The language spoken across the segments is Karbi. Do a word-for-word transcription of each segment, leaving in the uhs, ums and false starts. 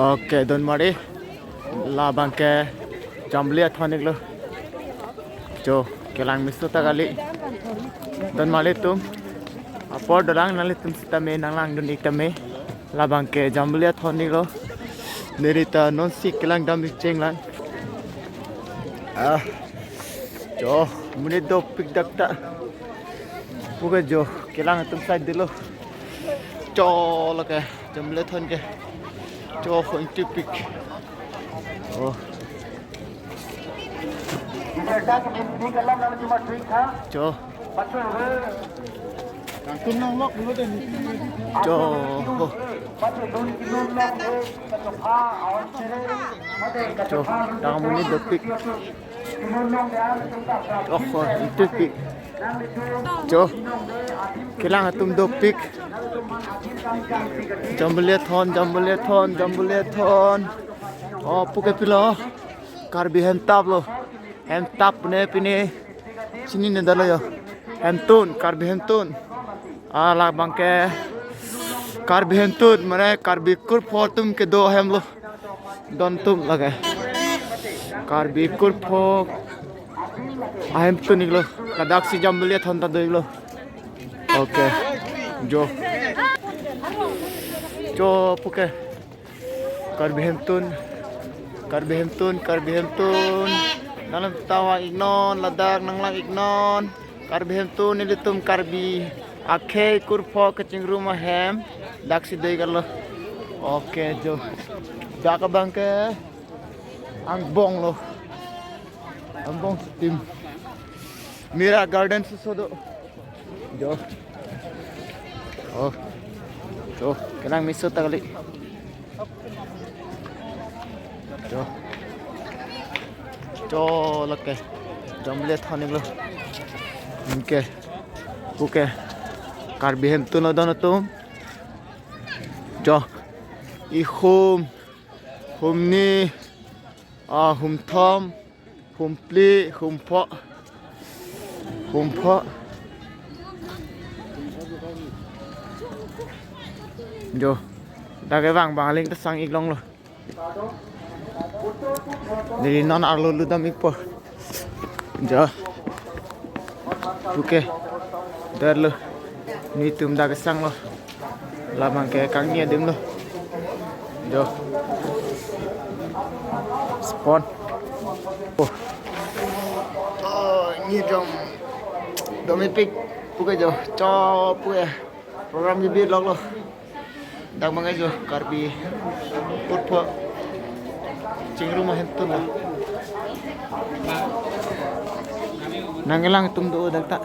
Okay, don mari. Labang ke Jambili Athon iklo. Jo, kelang meso ta kali. Don mari tum. Apor dolang nanglitum sitame nanglangdun ik tame. Labang ke Jambili Athon iklo. Neli ta non si kelang dam ik chenglang. Ah. Jo, monit dopik dak ta. Puke jo, kelang atum side dilo. Jo, lake Jambili Athon ke. Jo, ho ingtipik. Oh. Jo. Jo. Jo, dak monit dopik. Oh, ho ingtipik. Jo, kelang atum dopik. Jambili Athon, Jambili Athon, Jambili Athon. Oh, puke pilo. Karbi hemtap lo. Hemtap ne pine. Chinine dalo jo. Hemtun, Karbi hemtun. Ah, labang ke Karbi hemtun, mane Karbi kurpho atum kedo ahem lo. Don atum lake. Karbi kurpho ahemtun iklo. Ladak si Jambili Athon ta do iklo. Okay. Jo. Jo, puke. Karbi hemtun. Karbi hemtun, Karbi hemtun. Nanglitum ta vang iknon, ladak nanglang iknon. Karbi hemtun, nelitum Karbi akhei kurpho kachingrum ahem. Dak si dei kalo. Okay, jo. Dak abang ke angbong lo. Angbong sitame. Mira Garden suso do. Jo. Oh. Jo, kelang meso ta kali. Jo. Jo, lake Jambili Athon iklo. Anke. Puke. Karbi hemtun lo don atum. Jo. Ihum. Humni. Ah, humthom. Humphli, humpho. Humpho. Jo. Dak kevang bang aling ta sang iklong lo. Neli non arlo ludam ikpo. Jo. Puke. Derlo. Netum dak kesang lo. Labang ke kangni adim lo. Jo. Spon. Oh. Oh, ni dom. Dom ipik. Puke jo. Cho puke. Program ni bit lok lo. Dak mangai jo Karbi kurpho chingrum ahemtun lo. Nangkelang atum do dak ta.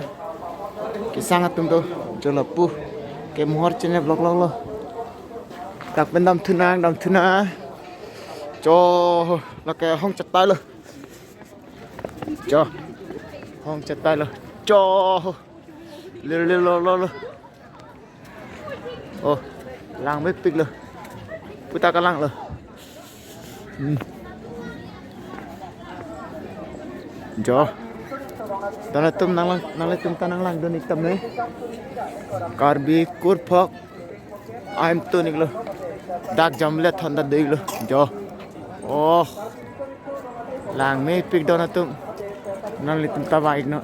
Kesang atum do jo lapu. Ke mohor chene vlog lok lo. Dak pen damthunang, damthunang. Cho lake hong chatai lo. Cho. Hong chatai lo. Cho. Lir lir lo lo lo. Oh, lang mepik lo. Puta kelang lo. Hmm. Jo. Don atum nanglang, nanglitum ta nanglangdun ik tame. Karbi kurpho ahemtun iklo. Dak Jambili Athon ta do iklo. Jo. Oh. Lang mepik don atum. Nanglitum ta vang iknon.